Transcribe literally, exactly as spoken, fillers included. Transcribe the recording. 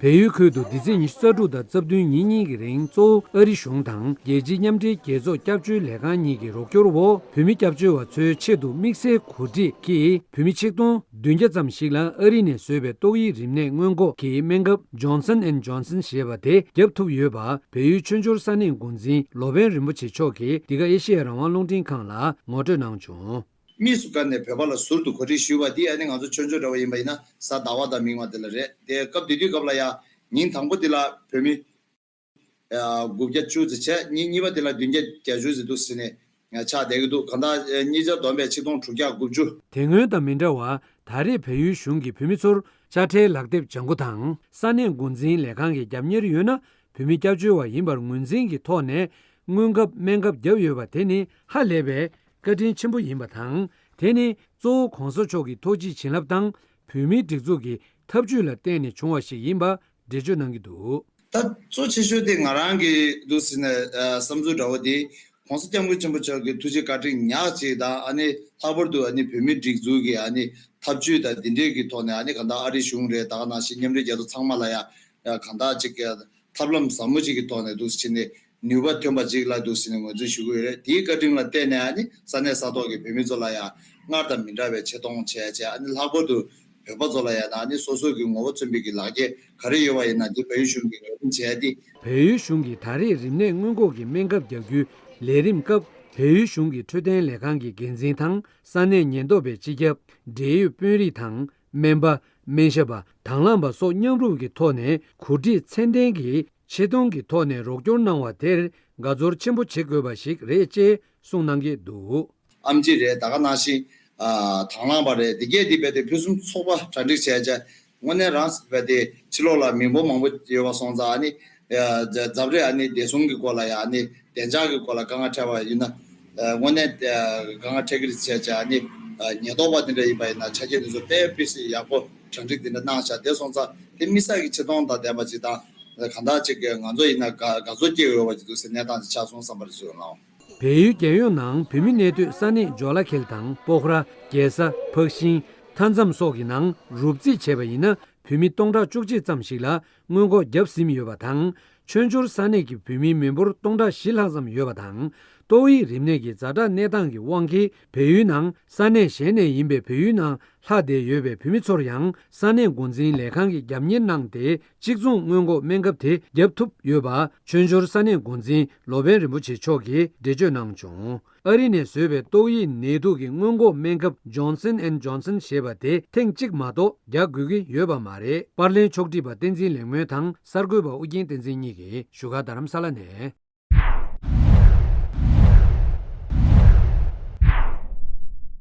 བལ་ཡུལ་ཁུལ་དུ་འདི་ཚེས་ཉི་ཤུ་རྩ་དྲུག་དང་རྩ་བདུན་ཉིན་གཉིས་ཀྱི་རིང་གཙོ་བོ་ཨ་རི་གཞུང་དང་རྒྱལ་སྤྱིའི་མཉམ་འབྲེལ་རྒྱལ་ཚོགས་སྐྱབས་བཅོལ་ལས་ཁང་གཉིས་ཀྱི་རོགས་སྐྱོར་འོག་བོད་མི་སྐྱབས་བཅོལ་བ་ཚོའི་ཆེད་དུ་དམིགས་བསལ་གོ་སྒྲིག་གིས་བོད་མི་ཆིག་སྟོང་བདུན་བརྒྱ་ཙམ་ཞིག་ལ་ཨ་རི་ནས་བཟོས་པའི་ཏོག་དབྱིབས་རིམས་ནད་སྔོན་འགོག་གི་སྨན་ཁབ་Johnson and Johnson ཞེས་པ་དེ་བརྒྱབ་ཐུབ་ཡོད་པ་བལ་ཡུལ་ཆོས་འབྱོར་ས་གནས་འགོ་འཛིན་ལོ་པཎ་རིན་པོ་ཆེ་མཆོག་གིས་འདི་ག་ཨེ་ཤེ་ཡ་རང་དབང་རླུང་འཕྲིན་ཁང་ལ་ངོ་སྤྲོད་གནང་བྱུང་། དམིགས་སུ་བཀར་ནས་བོད་པ་ལ་ཟུར་དུ་གོ་སྒྲིག་ཞུས་པ་འདི་ཨ་ནི་ང་ཚོ་ཆོས་འབྱོར་འདྲ་བོ་ཡིན་པ་ཡིན་ན་གཟའ་ཟླ་བ་དང་མིག་དམར་དེ་ལ་རེད། དེ་སྐབས་དེ་དུས་སྐབས་ལ་ཡ་ཉིན་དང་པོ་དེ་ལ་བོད་མི་ཨ་དགུ་བརྒྱ་བཅུ་ཙམ་བྱས། ཉིན་གཉིས་པ་དེ་ལ་བདུན་བརྒྱ་བརྒྱད་ཅུ་ཙམ་འདུག་ཟེར་ནས་ཆགས་བསྡད་ཀྱི་འདུག་གང་ལྟར་ཨ་གཉིས་ཆ་བསྡོམས་པས་ཆིག་སྟོང་དྲུག་བརྒྱ་དགུ་བཅུ། དེ་སྔོན་དང་མི་འདྲ་བར་ད་རེས་བལ་ཡུལ་གཞུང་གིས་བོད་མི་ཚོར་དཔྱ་ཁྲལ་ལག་དེབ་ལྗང་ཁུ་དང་ས་གནས་འགོ་འཛིན་ལས་ཁང་གི་རྒྱབ་གཉེར་ཡོད་ན། བོད་མི་སྐྱབས་བཅོལ་བ་ཡིན་པར་ངོས་འཛིན་གྱི་ཐོག་ནས་སྔོན་ཁབ་སྨན་ཁབ་བརྒྱབ་ཡོད་པ་དེ་ནི་ཧ་ལས་པའི་བཀའ་དྲིན་ཆེན་པོ་ཡིན་པ་དང་། དེ་ནི་གཙོ་བོ་༸གོང་ས་མཆོག་གི་ཐུགས་རྗེ་བྱིན་རླབས་དང་བོད་མིའི་སྒྲིག་འཛུགས་ཀྱི་ཐབས་ཇུས་ལ་བརྟེན་ནས་བྱུང་བ་ཞིག་ཡིན་པ་འགྲེལ་བརྗོད་གནང་གི་འདུག་ད་གཙོ་ཆེ་ཤོས་དེ་ང་རང་གི་འདུག་ཟེར་ན་ཨ་བསམ་ཚུལ་འདྲ་བོ་དེ་༸གོང་ས་༸སྐྱབས་མགོན་ཆེན་པོ་མཆོག་གི་ཐུགས་རྗེ་བཀའ་དྲིན་ཉག་གཅིག་དང་། ཨ་ནི་ལྷག་པར་དུ་ཨ་ནི་བོད་མིའི་སྒྲིག་འཛུགས་ཀྱི་ཨ་ནི་ཐབས་ཇུས་དང་འདི་འདྲའི་གི་ཐོག་ནས། ཨ་ནི་གང་ལྟར་ཨ་རི་གཞུང་རེད། ད་ག་ནང་བཞིན་མཉམ་འབྲེལ་རྒྱལ་ཚོགས་ཚང་མ་ལ་ཡ་ཡ་གང་ལྟར་ཅིག་གི་ཐབས་ལམ་ཟབ་མོ་ཅིག་གི་ཐོག་ནས་འདུག་ཟེར་ནས་ནུས་པ་ཐོན་པ་ཅིག་ལ་འདུག་ཟེར་ནས་ངོས་འཛིན་ཞུ་གི་ཡོད་རེད། དེའི་བཀའ་དྲིན་ལ་བརྟེན་ནས་ཨ་ནི་ས་གནས་ས་ཐོག་གི་བོད་མི་ཚོ་ལ་ཡ་སྔར་དང་མི་འདྲ་བའི་ཆེ་མཐོང་བྱས་བྱས། ཨ་ནི་ལྷག་པར་དུ་བོད་པ་ཚོ་ལ་ཡ་ན་ཨ་ནི་སོ་སོ་གི་ངོ་བོ་མཚོན་པའི་གི་ལག་འཁྱེར་ག་རེ་ཡོད་པ་ཡིན་ན་འདི་བལ་ཡུལ་གཞུང་གིས་ངོས་འཛིན་བྱས་ཏེ། བལ་ཡུལ་གཞུང་གིས་ད་རེས་རིམས་ནད་སྔོན་འགོག་གི་སྨན་ཁབ་རྒྱག་རྒྱུའི་ལས་རིམ་སྐབས་བལ་ཡུལ་གཞུང་གི་འཕྲོད་བསྟེན་ལས་ཁང་གི་འགན་འཛིན་དང་ས་གནས་ཉེན་རྟོག་པའི་སྤྱི་ཁྱབ། འབྲེལ་ཡོད་དཔོན་རིགས་དང་སྨན་པ། སྨན་ཞབས་པ། དང་བླངས་པ་སོགས་མཉམ་རུབ་ཀྱི་ཐོག་ནས་གོ་སྒྲིག་ཚད་ལྡན་གྱི་ཆེ་མཐོང་གི་ཐོག་ནས་རོགས་སྐྱོར་གནང་བ་དེར་དགའ་ཚོར་ཆེན་པོ་བྱེད་དགོས་པ་ཞིག་རེད་ཅེས་གསུངས་གནང་གི་འདུག་ཨེམ་ཆི་རེད། ད་ག་ནང་བཞིན་ཨ་དང་བླངས་པ་རེད། དེ་གས་དེ་རྦད་དེ་ཕུན་སུམ་ཚོགས་པ་གྲ་སྒྲིག་བྱས་བྱས། དངོས་གནས་རང་རྦད་དེ་ཕྱི་ལོགས་ལ་མི་འབོར་མང་པོ་ཡོད་པ་སོང་ཙང་། ཨ་ནི་ཨ་འཛབ་རེས་ཨ་ནི་བདེ་སྲུང་གི་སྐོར་ལ་ཡ་ཨ་ནི་བདེ་འཇགས་ཀྱི་སྐོར་ལ་དཀའ་ངལ་འཕྲད་པ་ཡིན་ན། ཨ་དངོས་གནས་ཨ་དཀའ་ངལ་འཕྲད་ཀྱི་རེད་བྱས་བྱས། ཨ་ནི་ཨ་ཉེན་རྟོག་པ་དེ་འདྲ་ཡིན་པ་ཡིན་ན་ཆ་རྐྱེན་དེ་ཚོ་དཔེ་ཕུན་སུམ་ཡག་པོ་གྲ་སྒྲིག་དེ་འདྲ་གནང་བཞག་དེ་སོང་ཙང་དེ་དམིགས་བསལ་གྱི་ཆེ་མཐོང་དང་ལྡན་པ་ཅིག་དང་། གང་ལྟར་ཅིག་གིས་ང་ཚོ་ཡིན་ན་དགའ་དགའ་ཚོར་སྐྱེ་འོས་པ་ཅིག་འདུག་ཟེར་གནས་སྟངས་ཅིག་ཆགས་སོང་བསམ་པ་རེ་ཞུ་གནང་། བལ་ཡུལ་རྒྱལ་ཡོངས་ནང་བོད་མི་གནས་སྡོད་ས་གནས་ཇོ་ལ་ཁེལ་དང་སྤོག་ར། རྒྱལ་ས། འཕགས་ཤིང་། མཐའ་མཚམས་སོགས་ཀྱི་ནང་རུབ་རྩིས་བྱས་པ་ཡིན་ན། བོད་མི་སྟོང་ཕྲག་བཅུ་གཅིག་ཙམ་ཞིག་ལ་སྔོན་འགོག་བརྒྱབ་ཟིན་ཡོད་པ་དང་། ཆོས་འབྱོར་ས་གནས་ཀྱི་བོད་མིའི་མི་འབོར་སྟོང་ཕྲག་བཞི་ལྷག་ཙམ་ཡོད་པ་དང་། ཏོག་དབྱིབས་རིམས་ནད་ཀྱི་ཛ་དྲག་གནས་སྟངས་ཀྱི་དབང་གིས་བལ་ཡུལ་ནང་ས་གནས་གཞན་ནས་ཡིན་པའི་བལ་ཡུལ་ནང་ལྷག་བསྡད་ཡོད་པའི་བོད་མི་ཚོར་ཡང་ས་གནས་འགོ་འཛིན་ལས་ཁང་གིས་རྒྱབ་གཉེར་གནང་སྟེ། གཅིག་མཚུངས་སྔོན་འགོག་སྨན་ཁབ་དེ་བརྒྱབ་ཐུབ་ཡོད་པ་ཆོས་འབྱོར་ས་གནས་འགོ་འཛིན་ལོ་པཎ་རིན་པོ་ཆེ་མཆོག་གིས་འགྲེལ་བརྗོད་གནང་བྱུང་། ཨ་རི་ནས་བཟོས་པའི་ཏོག་དབྱིབས་ནད་དུག་གི་སྔོན་འགོག་སྨན་ཁབ་Johnson and Johnson ཞེས་པ་དེ་ཐེངས་གཅིག་མ་གཏོགས་རྒྱག་དགོས་ཀྱི་ཡོད་པ་མ་རེད། པར་ལེན་ཕྱོགས་སྒྲིག་པ་བསྟན་འཛིན་ལེགས་སྨོན་དང་གསར་འགོད་པ་ཨུ་རྒྱན་བསྟན་འཛིན་གཉིས་ཀྱིས་བཞུགས་སྒར་རྡ་རམ་ས་ལ་ནས།